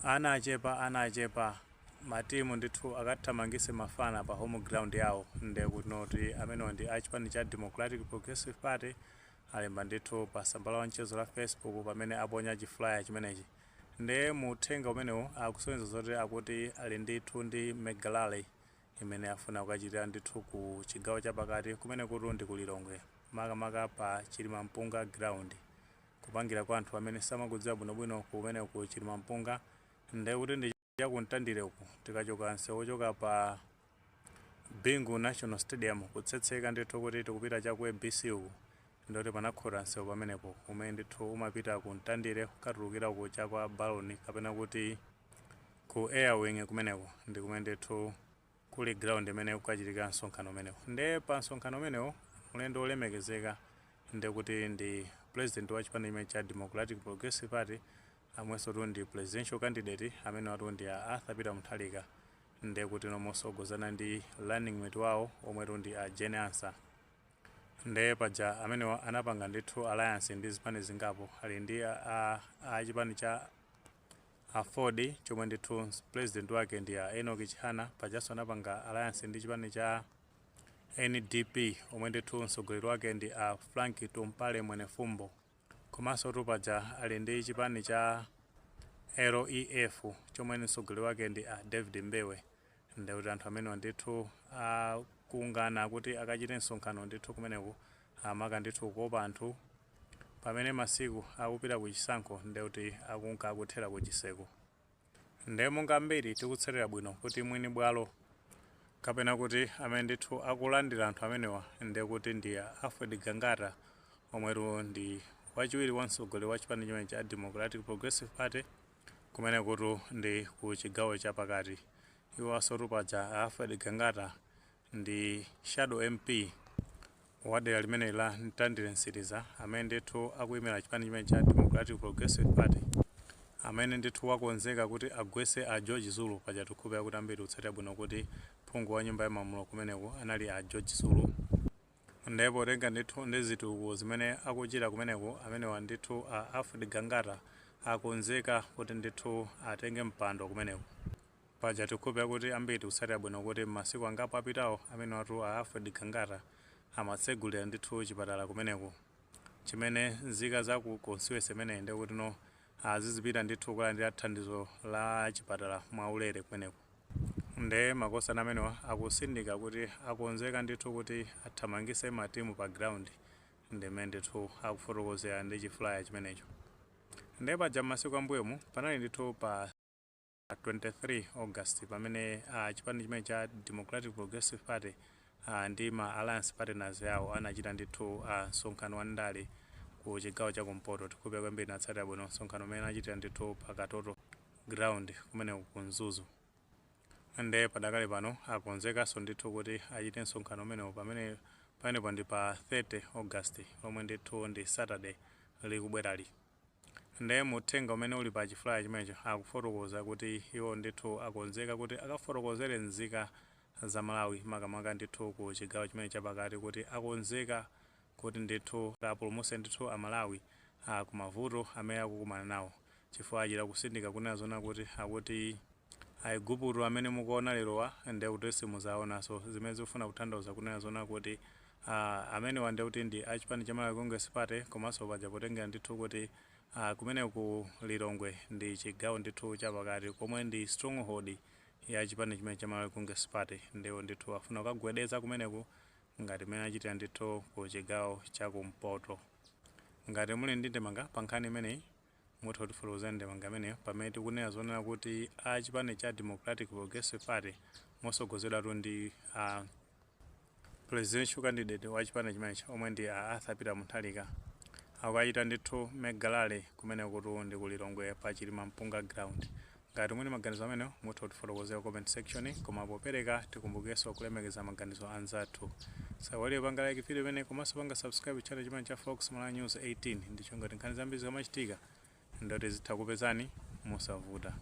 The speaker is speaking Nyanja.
Ana achepa, ana achepa, matimu ndithu akathamangise mafana pa home ground yawo. Ndekuti noti amenewa ndi achipani cha Democratic Progressive Party, alemba ndithu pa tsamba la mchezo la Facebook pamene aponya chiflyer chimenechi. Nde muthenga umenewu akusonyeza zoti akuti ali ndithu ndi mega rally imene afuna kukachitira ndithu ku chigawo chapakati, kumene kuti ndi ku Lilongwe, makamaka pa Chilimampunga Ground. Kupangira kwa anthu amene samakudziwa bwinobwino kumene ku Chilimampunga, ndekuti ndi chakumtandire uku, tikachoka msewu wochoka pa Bingu National Stadium kutsetseka ndithu kuti tikupita cha ku ABC uku, ndoti panakhota msewu pamenepo umene ndithu umapita ku Mtandire, kukatulukira uku cha kwa Baloni kapena kuti ku Airwing. Kumeneko ndi kumene ndithu kuli ground imene kukachitika msonkhano umenewo. Nde pa msonkhano umenewo, mlendo olemekezeka ndekuti ndi president wa chipani chimene cha Democratic Progressive Party, amwenso tu ndi presidential candidate, amene watu ndi a Arthur Peter Mutharika, ndekuti nomosogozana ndi running mate wawo omwetu ndi a Jane Ansah. Nde paja amenewa anapanga ndithu alliance ndi zipani zingapo. Ali ndi a chipani cha AFORD, chomwe ndithu president wake ndi a Enoch Chihana. Pajanso anapanga alliance ndi chipani cha NDP, omwe ndithu mtsogoleri wake ndi a Frank Tumpale Mwenefumbo. Komanso tu paja ali ndi chipani cha LEF, chomwe mtsogoleri wake ndi a David Mbewe. Ndekuti anthu amenewa ndithu akungana kuti akachite msonkhano ndithu kumeneku, amaka ndithu kukopa anthu pamene masiku akupita ku chisankho, ndekuti akunka akuthera ku chiseko. Nde monga ambiri tikutsatira bwino kuti mwini bwalo kapena kuti amene ndithu akulandira anthu amenewa ndekuti ndi Alfred Gangata, omwetu ndi wachiwiri wa mtsogoleri wa chipani chimene cha Democratic Progressive Party, kumene kutu ndi ku chigawo chapakati. Iwo paja Alfred Gangata ndi shadow MP wa dera limene la Mtandire Msiriza, amene ndithu akuyimira chipani chimene cha Democratic Progressive Party, amene ndithu wakonzeka kuti agwetse a George Zulu. Paja tikhulupirira kuti ambiri kutsatira bwino kuti phungu wa nyumba ya malamulo kumeneko anali a George Zulu. Ndipo tenga ndithu ndi zitukuko zimene akuchita kumeneko, amenewa ndithu a Alfred Gangata akonzeka kuti ndithu atenge mpando kumeneko. Paja tikhulupirira kuti ambiri tikutsatira bwino kuti masiku angapo apitawo, amene watu a Alfred Gangata amatsegulira ndithu chipatala kumeneko, chimene nzika za ku constituency imeneyi ndikuti no azizipita ndithu kulandira thandizo la chipatala mwaulere kumeneko. Nde makosana amenewa akusindika kuti akonzeka ndithu kuti athamangise matimu pa ground, ndimene ndithu akufotokozera ndi chiflyer chimenecho. Nde paja masiku ambuyomu panali ndithu pa 23 August pamene chipani chimene cha Democratic Progressive Party ndi ma alliance partners yawo anachita ndithu msonkhano wa ndale ku chigawo chakumpoto. Tikhulupirira kwambiri natsatira bwino msonkhano umene anachitira ndithu pa Katoto Ground kumeneko ku Mzuzu. Nde padakali pano akonzekanso ndithu kuti achite msonkhano umenewo pamene pamenepo ndi pa 30 August, omwe ndithu ndi Saturday likubwerali. Nde muthenga umene uli pa chiflyer chimenecho akufotokoza kuti iwo ndithu akonzeka kuti akafotokozere nzika za Malawi, makamaka ndithu ku chigawo chimene chapakati, kuti akonzeka kuti ndithu apulumutse ndithu Amalawi kumavuto amene akukumana nawo, chifukwa achita kusindika kunena zona kuti akuti Aigupto amene mukuona lerowa ndekuti simuzaonanso, zimene zikufuna kutanthauza kunena zona kuti amenewa ndekuti ndi achipani cha Malawi Congress Party. Komanso paja potengera ndithu kuti kumene ku Lilongwe ndi chigawo ndithu chapakati komwe ndi stronghold ya chipani chimene cha Malawi Congress Party, ndiwo ndithu afuna kukagwedeza kumeneku ngati mmene achitira ndithu ku chigawo chakumpoto. Ngati muli ndi ndemanga pa nkhani imeneyi, mutha kutifotokozera ndemanga imeneyo, pamene tikunena zonena kuti a chipani cha Democratic Progressive Party mosogozedwatu ndi a presidential candidate wa chipani chimenechi, omwe ndi a Arthur Peter Mutharika, akukachita ndithu mega rally kumene kutu ndi ku Lilongwe pa Chilimampunga Ground. Ngati muli maganizo amenewo, mutha kutifotokozera comment section. Koma popereka, tikumbukenso kulemekeza maganizo anzathu. Saiwalire panga like video imene, komanso panga subscribe channel chimene cha Fox Malawi News 18, ndicho ngati nkhani zambiri zikamachitika ndoti zitha kupezani mosavuta.